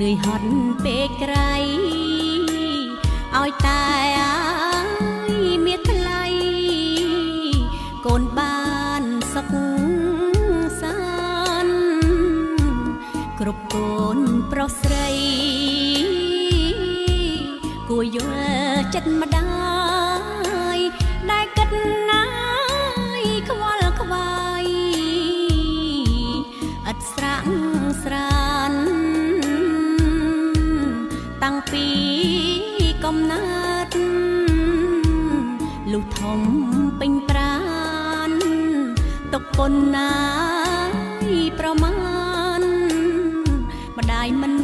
នឿយហត់ពេកក្រៃឲ្យតែអាយមានថ្លៃកូនបានសុខសាន្តគ្រប់កូនប្រុសស្រីគួរយល់ចិត្តម្ដាយដែលគិតណាយខ្វល់ខ្វាយឥតស្រាក់ស្រានតាំងពីកំណើតលុះធំពេញប្រានទុកពុនណាយប្រមាណម្ដាយមិន